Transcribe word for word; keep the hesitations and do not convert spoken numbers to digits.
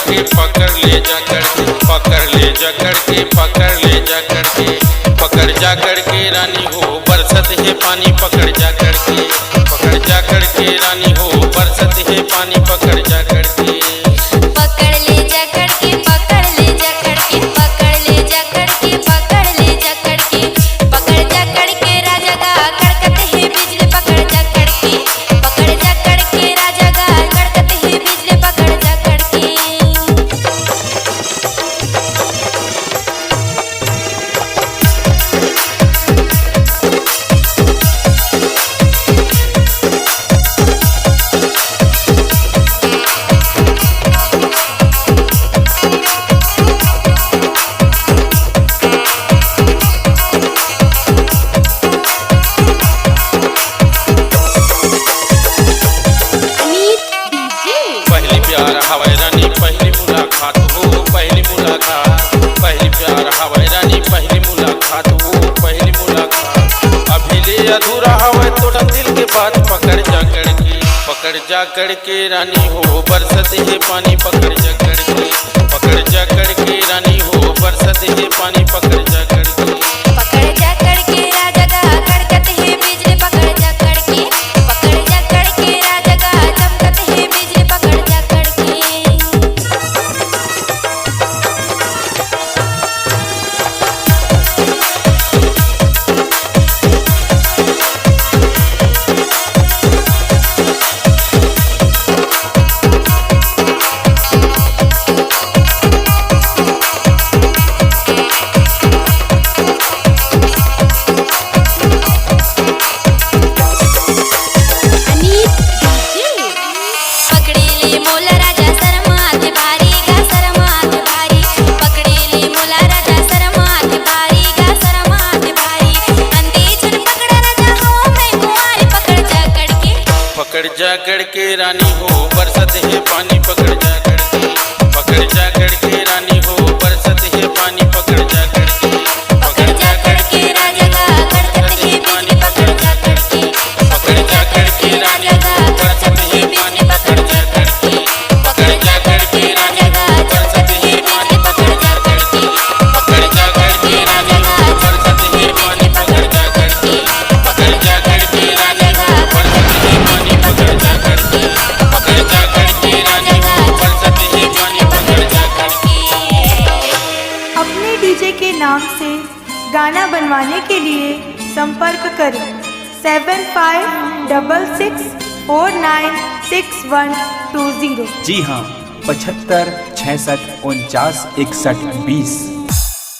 के पकड़ ले जा करके, पकड़ ले जा करके, पकड़ ले जा करके, पकड़ जा करके रानी हो, बरसत हे पानी, पकड़ जा करके, पकड़ जा करके रानी हो, बरसत हे पानी, पकड़ जा करके। पकड़ ले जा करके, पकड़ ले जा करके, पकड़ ले जा करके, पकड़ ले जा करके, पकड़ जा करके राजा गा, कड़कत हे बिजली, पकड़ जा करके, पकड़ जा करके राजा गा, कड़कत हे बिजली, पकड़ जा करके। अमित डीजे। पहली प्यार हवय रानी, पहली मुलाकात हो, पहली मुलाकात। पहली प्यार हवय रानी, पहली मुलाकात हो, पहली मुलाकात। अभी ले अधूरा हवय तोर दिल के बात, पकड़ जा करके, पकड़ जा करके रानी हो, बरसत हे पानी, पकड़ जा करके, पकड़ जा करके रानी हो, बरसत हे पानी, पकड़ जा करके। पकड़ जा करके राजा गा, कड़कत हे बिजली, पकड़ जा करके, पकड़ जा करके राजा गा, चमकत हे बिजली, पकड़ जा करके। अमित डीजे। पकड़े ले मोला राजा शर्मा के बारी गा, शर्मा के बारी। पकड़े ले मोला राजा शर्मा के बारी गा, शर्मा के बारी। अंधे झन पकड़ा राजा हो मैं कुंवारी, पकड़ जा करके। पकड़ जा करके रानी हो, बरसत हे पानी, पकड़ जा करके। पकड़ जा करके रानी हो, बरसत हे पानी, पकड़ जा करके। पकड़ जा करके राजा गा, कड़कत हे बिजली, पकड़ जा करके। पकड़ जा करके राजा गा, कड़कत हे बिजली, पकड़ जा करके। पकड़ जा करके राजा गा, कड़कत हे बिजली, पकड़ जा करके। पकड़ जा करके राजा गा, कड़कत हे बिजली, पकड़ जा करके। पकड़ जा करके राजा गा, कड़कत हे पानी, पकड़ जा करके। पकड़ जा करके राजा गा, कड़कत हे पानी, पकड़ जा करके। अपने डीजे के नाम से गाना बनवाने के लिए संपर्क करें seven five double six four nine six one two zero। जी हाँ, पचहत्तर छियासठ उनचास इकसठ बीस।